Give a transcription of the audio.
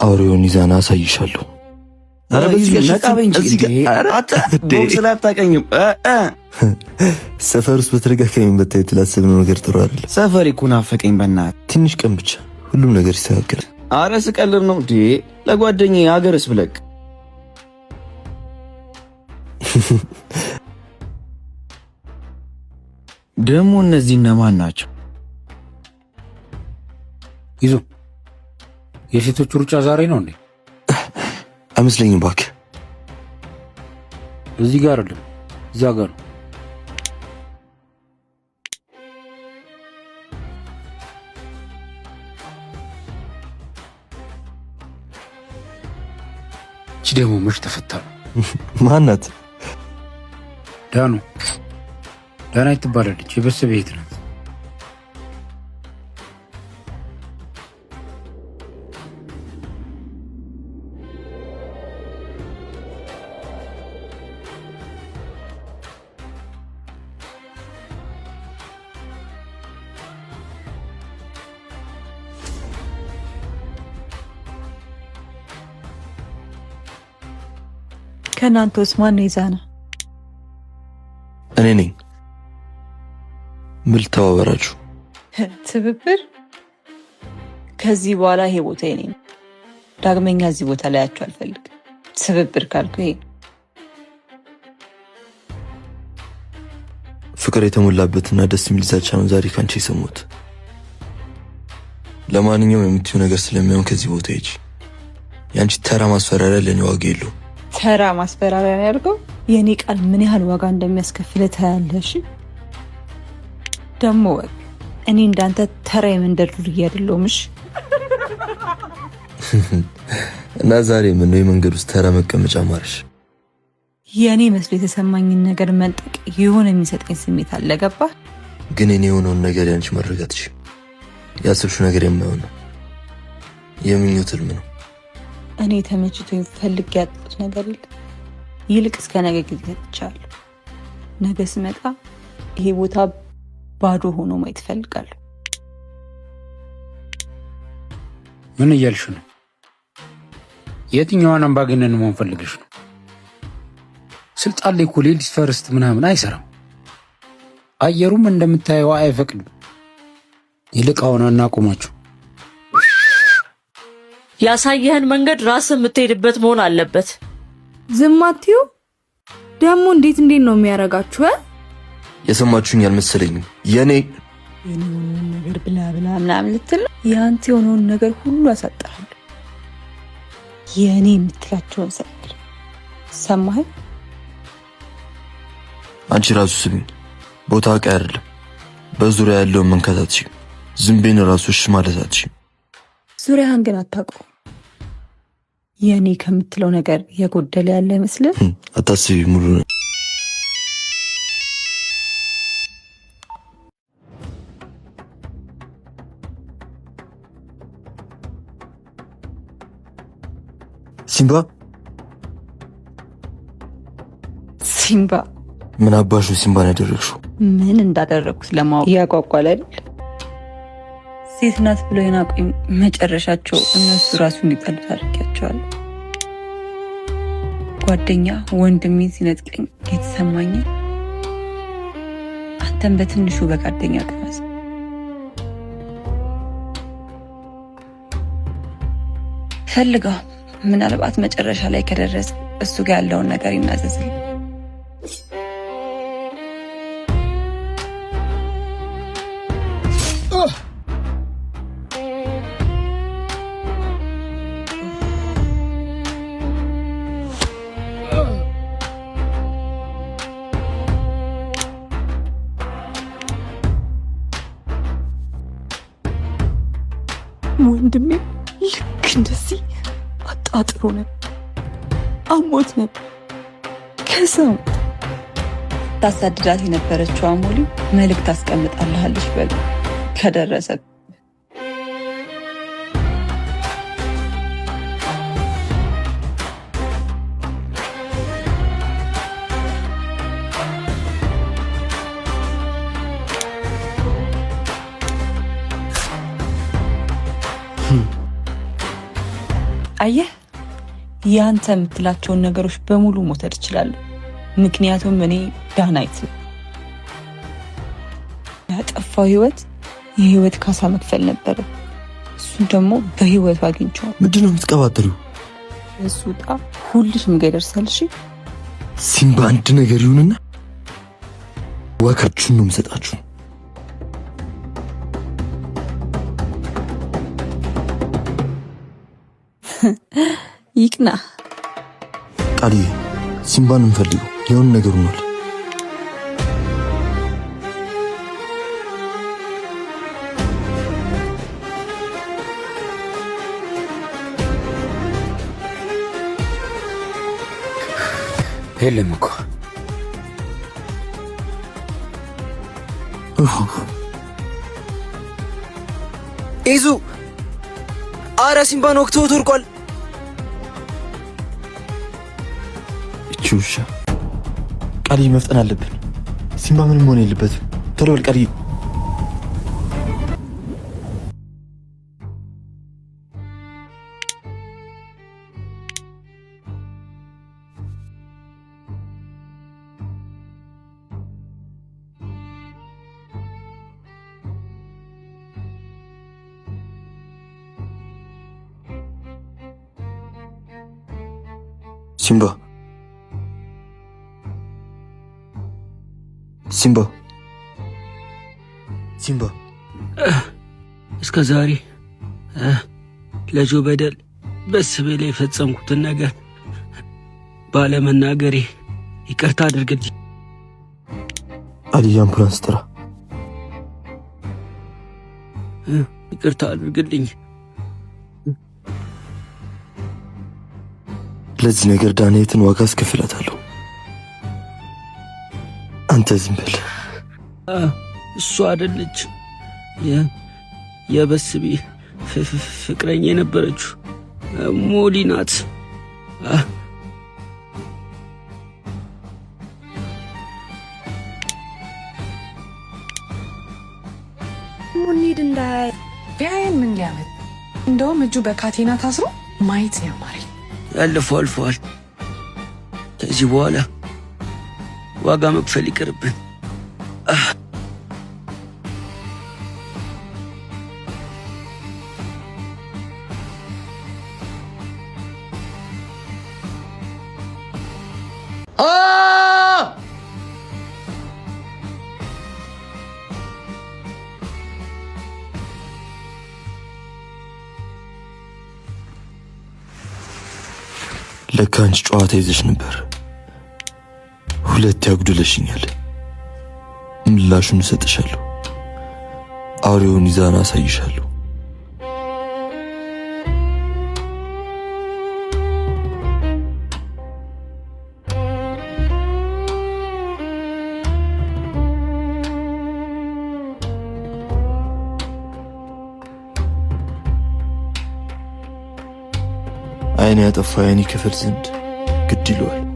አውሬውን ይዛና አሳይሻለሁ። ስላታቀኝም ሰፈር ውስጥ በተደጋጋሚ መታየት ላሰብነው ነገር ጥሩ አይደለም። ሰፈር እኮ ናፈቀኝ። በእናትህ ትንሽ ቀን ብቻ ሁሉም ነገር ይስተካከላል። አረ ስቀልድ ነው እንዴ? ለጓደኛዬ ሀገርስ ብለቅ። ደግሞ እነዚህ እነማን ናቸው? ይዞ የሴቶች ሩጫ ዛሬ ነው እንዴ? አይመስለኝም እባክህ። እዚህ ጋር አይደለም፣ እዛ ጋር ነው። እቺ ደግሞ መች ተፈታ ነው? ማናት? ዳኑ ዳናይት ትባላለች። የበሰበ ቤት ናት። ከእናንተ ውስጥ ማን ነው ይዛና? እኔ ነኝ። ምን ልተባበራችሁ? ትብብር? ከዚህ በኋላ ይሄ ቦታ የኔ ነው። ዳግመኛ እዚህ ቦታ ላያችሁ አልፈልግም። ትብብር ካልኩ ይሄ ፍቅር የተሞላበትና ደስ የሚል ዛቻ ነው ዛሬ ካንቺ የሰማሁት። ለማንኛውም የምትይው ነገር ስለሚሆን ከዚህ ቦታ ሂጂ። የአንቺ ተራ ማስፈራሪያ ለእኔ ዋጋ የለውም። ተራ ማስፈራሪያ ነው ያልከው? የእኔ ቃል ምን ያህል ዋጋ እንደሚያስከፍል ታያለሽ። ደግሞ ወቅ እኔ እንዳንተ ተራ የመንደር ዱርዬ አይደለሁም። እሺ። እና ዛሬ ምን ነው የመንገድ ውስጥ ተራ መቀመጫ ማረሽ? የእኔ መስሎ የተሰማኝን ነገር መንጠቅ የሆነ የሚሰጠኝ ስሜት አለ። ገባህ? ግን እኔ የሆነውን ነገር ያንቺ ማረጋትሽ ያሰብሽው ነገር የማይሆን ነው። የምኞት ህልም ነው። እኔ ተመችቶኝ ፈልጌ ያጣሁት ነገር የለም። ይልቅ እስከ ነገ ጊዜ ሰጥቻለሁ። ነገ ስመጣ ይሄ ቦታ ባዶ ሆኖ ማየት እፈልጋለሁ። ምን እያልሽ ነው? የትኛዋን አምባገነን መሆን ፈልገሽ ነው? ስልጣን ላይ እኮ ladies first ምናምን አይሰራም። አየሩም እንደምታየው አይፈቅድም። ይልቅ አሁን አናቁማችሁ። ያሳየህን መንገድ ራስህ የምትሄድበት መሆን አለበት። ዝም አትዩ። ደግሞ እንዴት እንዴት ነው የሚያደርጋችሁ? የሰማችሁኝ አልመሰለኝም። የኔ የኔ የሆነውን ነገር ብላ ብላ ምናምን ልትል ነው። የአንተ የሆነውን ነገር ሁሉ አሳጣለሁ። የእኔ የምትላቸውን ሰጥ ሰማኸኝ? አንቺ ራሱ ስሚኝ፣ ቦታ ዕቃ አይደለም። በዙሪያ ያለውን መንካት አትችይም። ዝምቤን ራሱ እሺ ማለት አትችይም። ዙሪያህን ግን አታውቀውም። የእኔ ከምትለው ነገር የጎደለ ያለ አይመስልም። አታስቢ፣ ሙሉ ነው። ሲምባ ሲምባ ምን አባሽ ነው ሲምባን ያደረግሽው? ምን እንዳደረግኩት ለማወቅ ያጓጓል አይደል? ሴት ናት ብለው የናቁኝ መጨረሻቸው እነሱ ራሱ እንዲጠሉት አድርጊያቸዋለሁ። ጓደኛ ወንድሜ ሲነጥቀኝ የተሰማኝ አንተም በትንሹ በጓደኛ ቅመስ። ፈልገው ምናልባት መጨረሻ ላይ ከደረሰ እሱ ጋር ያለውን ነገር ይናዘዝልኝ። ወንድሜ ልክ እንደዚህ አጣጥሮ ነበር፣ አሞት ነበር። ከዛም ታሳድዳት የነበረችው አሞሌ መልእክት አስቀምጣልሃለች በል ከደረሰ አየህ፣ ያንተ የምትላቸውን ነገሮች በሙሉ መውሰድ እችላለሁ። ምክንያቱም እኔ ዳናይት ነኝ። ያጠፋው ህይወት የህይወት ካሳ መክፈል ነበረ። እሱን ደግሞ በህይወቱ አግኝቼዋለሁ። ምንድን ነው የምትቀባጥሪው? እሱ ዕጣ ሁልሽም ጋር ይደርሳል። እሺ ሲምባ አንድ ነገር ይሁንና ዋጋችሁን ነው የምሰጣችሁ። ይቅና። ቃልዬ፣ ሲምባን እንፈልገው። የሆነ ነገር ሆኗል። የለም እኮ። ኢዙ፣ አረ ሲምባን ወቅቶ ወድቋል። እቺ ውሻ! ቃልዬ፣ መፍጠን አለብን። ሲምባ ምንም መሆን የለበትም። ቶሎ በል ቃልዬ። ሲምባ፣ ሲምባ፣ ሲምባ። እስከ ዛሬ ለጆ በደል በስቤ ላይ የፈጸምኩትን ነገር ባለመናገሬ ይቅርታ አድርግልኝ። ቃልዬ፣ አምቡላንስ ጥራ። ይቅርታ አድርግልኝ። ለዚህ ነገር ዳንኤትን ዋጋ አስከፍላታለሁ። አንተ ዝም በል። እሱ አይደለች፣ የበስቢ ፍቅረኛ የነበረችው ሞሊ ናት። ሙኒድ እንዳያይ። ቢያየን ምን ሊያመጥ? እንደውም እጁ በካቴና ታስሮ ማየት ነው ያማረኝ። ያለፈው አልፈዋል። ከዚህ በኋላ ዋጋ መክፈል ይቅርብን። ለካ አንቺ ጨዋታ ይዘሽ ነበር። ሁለት ያጉድለሽኛል። ምላሹን እሰጥሻለሁ። አውሬውን ይዛን አሳይሻለሁ። አይን ያጠፋ አይን ይከፍል ዘንድ ግድ ይለዋል።